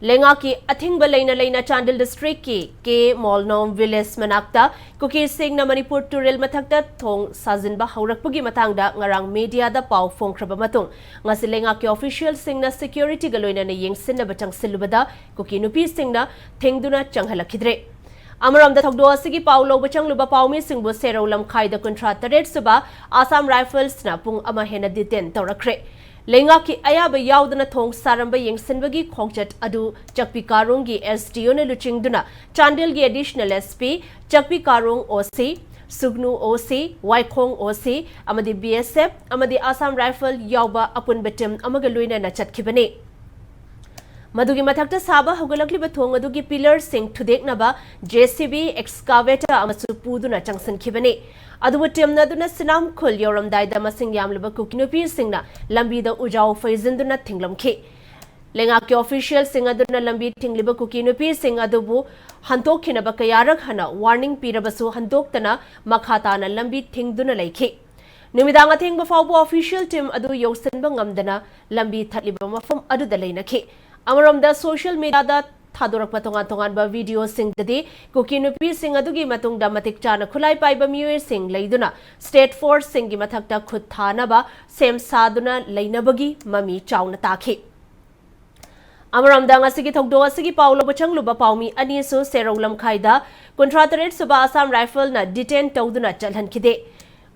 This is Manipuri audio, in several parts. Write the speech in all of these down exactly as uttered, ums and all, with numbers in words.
ꯂꯩꯉꯥꯛꯀꯤ ꯑꯊꯤꯡꯕ ꯂꯩꯅ ꯂꯩꯅ ꯆꯥꯟꯗꯦꯜ ꯗꯤꯁꯇ꯭ꯔꯤꯛꯀꯤ ꯀꯦ ꯃꯣꯜꯅꯣꯝ ꯚꯤꯂꯦꯖ ꯃꯅꯥꯛꯇ ꯀꯨꯀꯤꯁꯤꯡꯅ ꯃꯅꯤꯄꯨꯔ ꯇꯨꯔꯦꯜ ꯃꯊꯛꯇ ꯊꯣꯡ ꯁꯥꯖꯤꯟꯕ ꯍꯧꯔꯛꯄꯒꯤ ꯃꯇꯥꯡꯗ ꯉꯔꯥꯡ ꯃꯤꯗꯤꯌꯥꯗ ꯄꯥꯎ ꯐꯣꯡꯈ꯭ꯔꯕ ꯃꯇꯨꯡ, ꯉꯁꯤ ꯂꯩꯉꯥꯛꯀꯤ ꯑꯣꯐꯤꯁꯤꯌꯦꯜꯁꯤꯡꯅ ꯁꯦꯀ꯭ꯌꯨꯔꯤꯇꯤꯒ ꯂꯣꯏꯅꯅ ꯌꯦꯡꯁꯤꯟꯅꯕ ꯆꯪꯁꯤꯜꯂꯨꯕꯗ ꯀꯨꯀꯤ ꯅꯨꯄꯤꯁꯤꯡꯅ ꯊꯤꯡꯗꯨꯅ ꯆꯪꯍꯜꯂꯛꯈꯤꯗ꯭ꯔꯦ꯫ ꯑꯃꯔꯣꯝꯗ, ꯊꯧꯗꯣꯛ ꯑꯁꯤꯒꯤ ꯄꯥꯎ ꯂꯧꯕ ꯆꯪꯂꯨꯕ ꯄꯥꯎꯃꯤꯁꯤꯡꯕꯨ ꯁꯦꯔꯧ ꯂꯝꯈꯥꯏꯗ ꯀꯨꯟꯊ꯭ꯔꯥ ꯇꯔꯦꯠ ꯁꯨꯕ ꯑꯁꯥꯝ ꯔꯥꯏꯐꯜꯁꯅ ꯄꯨꯡ ꯑꯃ ꯍꯦꯟꯅ ꯗꯤꯇꯦꯟ ꯇꯧꯔꯛꯈ꯭ꯔꯦ꯫ ꯂꯩꯉꯥꯛꯀꯤ ꯑꯌꯥꯕ ꯌꯥꯎꯗꯅ ꯊꯣꯡ ꯁꯥꯔꯝꯕ ꯌꯦꯡꯁꯤꯟꯕꯒꯤ ꯈꯣꯡꯆꯠ ꯑꯗꯨ ꯆꯛꯄꯤ ꯀꯥꯔꯣꯡꯒꯤ ꯑꯦꯁ ꯗꯤ ꯑꯣꯅ ꯂꯨꯆꯤꯡꯗꯨꯅ ꯆꯥꯟꯗꯦꯜꯒꯤ ꯑꯦꯗꯤꯁꯅꯦꯜ ꯑꯦꯁ ꯄꯤ, ꯆꯛꯄꯤ ꯀꯥꯔꯣꯡ ꯑꯣ ꯁꯤ, ꯁꯨꯒꯅꯨ ꯑꯣ ꯁꯤ, ꯋꯥꯏꯈꯣꯡ ꯑꯣ ꯁꯤ ꯑꯃꯗꯤ ꯕꯤ ꯑꯦꯁ ꯑꯦꯐ ꯑꯃꯗꯤ ꯑꯁꯥꯝ ꯔꯥꯏꯐꯜ ꯌꯥꯎꯕ ꯑꯄꯨꯟꯕ ꯇꯤꯝ ꯑꯃꯒ ꯂꯣꯏꯅꯅ ꯆꯠꯈꯤꯕꯅꯤ꯫ ꯃꯗꯨꯒꯤ ꯃꯊꯛꯇ ꯁꯥꯕ ꯍꯧꯒꯠꯂꯛꯂꯤꯕ ꯊꯣꯡ ꯑꯗꯨꯒꯤ ꯄꯤꯂꯔꯁꯤꯡ ꯊꯨꯗꯦꯛꯅꯕ ꯖꯦ ꯁꯤ ꯕꯤ, ꯑꯦꯛꯁꯀꯥꯚꯦꯇꯔ ꯑꯃꯁꯨ ꯄꯨꯗꯨꯅ ꯆꯪꯁꯤꯟꯈꯤꯕꯅꯤ꯫ ꯑꯗꯨꯕꯨ ꯇꯤꯝꯅ ꯑꯗꯨꯅ ꯁꯤꯅꯥꯝꯈꯨꯜ ꯌꯧꯔꯝꯗꯥꯏꯗ ꯃꯁꯤꯡ ꯌꯥꯝꯂꯕ ꯀꯨꯀꯤ ꯅꯨꯄꯤꯁꯤꯡꯅ ꯂꯝꯕꯤꯗ ꯎꯖꯥꯎ ꯐꯩꯖꯤꯟꯗꯨꯅ ꯊꯤꯡꯂꯝꯈꯤ꯫ ꯂꯩꯉꯥꯛꯀꯤ ꯑꯣꯐꯤꯁꯤꯌꯦꯜꯁꯤꯡ ꯑꯗꯨꯅ ꯂꯝꯕꯤ ꯊꯤꯡꯂꯤꯕ ꯀꯨꯀꯤ ꯅꯨꯄꯤꯁꯤꯡ ꯑꯗꯨꯕꯨ ꯍꯟꯗꯣꯛꯈꯤꯅꯕ ꯀꯌꯥꯔꯛ ꯍꯟꯅ ꯋꯥꯔꯅꯤꯡ ꯄꯤꯔꯕꯁꯨ ꯍꯟꯗꯣꯛꯇꯅ ꯃꯈꯥ ꯇꯥꯅ ꯂꯝꯕꯤ ꯊꯤꯡꯗꯨꯅ ꯂꯩꯈꯤ꯫ ꯅꯨꯃꯤꯗꯥꯡ ꯑꯊꯦꯡꯕ ꯐꯥꯎꯕ ꯑꯣꯐꯤꯁꯤꯌꯦꯜ ꯇꯤꯝ ꯑꯗꯨ ꯌꯧꯁꯤꯟꯕ ꯉꯝꯗꯅ ꯂꯝꯕꯤ ꯊꯠꯂꯤꯕ ꯃꯐꯝ ꯑꯗꯨꯗ ꯂꯩꯅꯈꯤ꯫ ꯑꯃꯔꯣꯝꯗ, ꯁꯣꯁꯤꯌꯦꯜ ꯃꯤꯗꯤꯌꯥꯗ ꯊꯥꯗꯣꯔꯛꯄ ꯇꯣꯉꯥꯟ ꯇꯣꯉꯥꯟꯕ ꯚꯤꯗꯤꯑꯣꯁꯤꯡꯗꯗꯤ ꯀꯨꯀꯤ ꯅꯨꯄꯤꯁꯤꯡ ꯑꯗꯨꯒꯤ ꯃꯇꯨꯡꯗ ꯃꯇꯤꯛ ꯆꯥꯅ ꯈꯨꯠꯂꯥꯏ ꯄꯥꯏꯕ ꯃꯤꯑꯣꯏꯁꯤꯡ ꯂꯩꯗꯨꯅ ꯁ꯭ꯇꯦꯠ ꯐꯣꯔꯁꯁꯤꯡꯒꯤ ꯃꯊꯛꯇ ꯈꯨꯠ ꯊꯥꯅꯕ ꯁꯦꯝ ꯁꯥꯗꯨꯅ ꯂꯩꯅꯕꯒꯤ ꯃꯃꯤ ꯆꯥꯎꯅ ꯇꯥꯈꯤ꯫ ꯑꯃꯔꯣꯝꯗ, ꯉꯁꯤꯒꯤ ꯊꯧꯗꯣꯛ ꯑꯁꯤꯒꯤ ꯄꯥꯎ ꯂꯧꯕ ꯆꯪꯂꯨꯕ ꯄꯥꯎꯃꯤ ꯑꯅꯤꯁꯨ ꯁꯦꯔꯧ ꯂꯝꯈꯥꯏꯗ ꯀꯨꯟꯊ꯭ꯔꯥ ꯇꯔꯦꯠ ꯁꯨꯕ ꯑꯁꯥꯝ ꯔꯥꯏꯐꯜꯅ ꯗꯤꯇꯦꯟ ꯇꯧꯗꯨꯅ ꯆꯠꯍꯟꯈꯤꯗꯦ꯫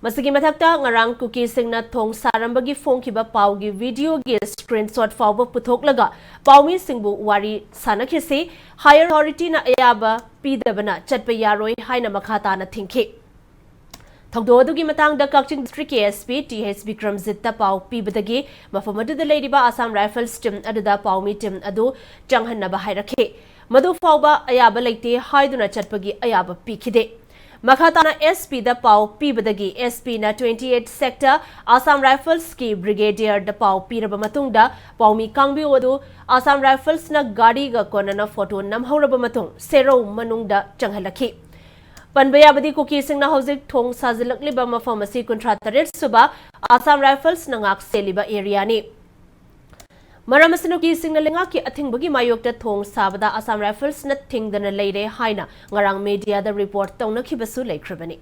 ꯃꯁꯤꯒꯤ ꯃꯊꯛꯇ, ꯉꯔꯥꯡ ꯀꯨꯀꯤꯁꯤꯡꯅ ꯊꯣꯡ ꯁꯥꯔꯝꯕꯒꯤ ꯐꯣꯡꯈꯤꯕ ꯄꯥꯎꯒꯤ ꯚꯤꯗꯤꯑꯣꯒꯤ ꯁ꯭ꯀ꯭ꯔꯤꯟꯁꯣꯠ ꯐꯥꯎꯕ ꯄꯨꯊꯣꯛꯂꯒ ꯄꯥꯎꯃꯤꯁꯤꯡꯕꯨ ꯋꯥꯔꯤ ꯁꯥꯅꯈꯤꯁꯤ꯫ ꯍꯥꯌꯔ ꯑꯣꯊꯣꯔꯤꯇꯤꯅ ꯑꯌꯥꯕ ꯄꯤꯗꯕꯅ ꯆꯠꯄ ꯌꯥꯔꯣꯏ ꯍꯥꯏꯅ ꯃꯈꯥ ꯇꯥꯅ ꯊꯤꯡꯈꯤ꯫ ꯊꯧꯗꯣꯛ ꯑꯗꯨꯒꯤ ꯃꯇꯥꯡꯗ ꯀꯛꯆꯤꯡ ꯗꯤꯁꯇ꯭ꯔꯤꯛꯀꯤ ꯑꯦꯁ ꯄꯤ ꯇꯤ ꯑꯩꯆ ꯕꯤꯀ꯭ꯔꯝꯖꯤꯠꯇ ꯄꯥꯎ ꯄꯤꯕꯗꯒꯤ ꯃꯐꯝ ꯑꯗꯨꯗ ꯂꯩꯔꯤꯕ ꯑꯁꯥꯝ ꯔꯥꯏꯐꯜꯁ ꯇꯤꯝ ꯑꯗꯨꯗ ꯄꯥꯎꯃꯤ ꯇꯤꯝ ꯑꯗꯨ ꯆꯪꯍꯟꯅꯕ ꯍꯥꯏꯔꯛꯈꯤ꯫ ꯃꯗꯨ ꯐꯥꯎꯕ ꯑꯌꯥꯕ ꯂꯩꯇꯦ ꯍꯥꯏꯗꯨꯅ ꯆꯠꯄꯒꯤ ꯑꯌꯥꯕ ꯄꯤꯈꯤꯗꯦ꯫ ꯃꯈꯥ ꯇꯥꯅ ꯑꯦꯁ ꯄꯤꯗ ꯄꯥꯎ ꯄꯤꯕꯗꯒꯤ ꯑꯦꯁ ꯄꯤꯅ ꯇ꯭ꯋꯦꯟꯇꯤ ꯑꯩꯠ ꯁꯦꯛꯇꯔ ꯑꯁꯥꯝ ꯔꯥꯏꯐꯜꯁꯀꯤ ꯕ꯭ꯔꯤꯒꯦꯗꯤꯌꯔꯗ ꯄꯥꯎ ꯄꯤꯔꯕ ꯃꯇꯨꯡꯗ ꯄꯥꯎꯃꯤ ꯀꯥꯡꯕꯨ ꯑꯗꯨ ꯑꯁꯥꯝ ꯔꯥꯏꯐꯜꯁꯅ ꯒꯥꯔꯤꯒ ꯀꯣꯟꯅꯅ ꯐꯣꯇꯣ ꯅꯝꯍꯧꯔꯕ ꯃꯇꯨꯡ ꯁꯦꯔꯧ ꯃꯅꯨꯡꯗ ꯆꯪꯍꯜꯂꯛꯈꯤ꯫ ꯄꯟꯕ ꯌꯥꯕꯗꯤ, ꯀꯨꯀꯤꯁꯤꯡꯅ ꯍꯧꯖꯤꯛ ꯊꯣꯡ ꯁꯥꯖꯤꯜꯂꯛꯂꯤꯕ ꯃꯐꯝ ꯑꯁꯤ ꯀꯨꯟꯊ꯭ꯔꯥ ꯇꯔꯦꯠ ꯁꯨꯕ ꯑꯁꯥꯝ ꯔꯥꯏꯐꯜꯁꯅ ꯉꯥꯛ ꯁꯦꯜꯂꯤꯕ ꯑꯦꯔꯤꯌꯥꯅꯤ꯫ ꯃꯔꯝ ꯑꯁꯤꯅ ꯀꯨꯀꯤꯁꯤꯡꯅ ꯂꯩꯉꯥꯛꯀꯤ ꯑꯊꯤꯡꯕꯒꯤ ꯃꯥꯌꯣꯛꯇ ꯊꯣꯡ ꯁꯥꯕꯗ Assam Riflesꯅ ꯊꯤꯡꯗꯅ ꯂꯩꯔꯦ ꯍꯥꯏꯅ ꯉꯔꯥꯡ mediaꯗ report ꯇꯧꯅꯈꯤꯕꯁꯨ ꯂꯩꯈ꯭ꯔꯕꯅꯤ꯫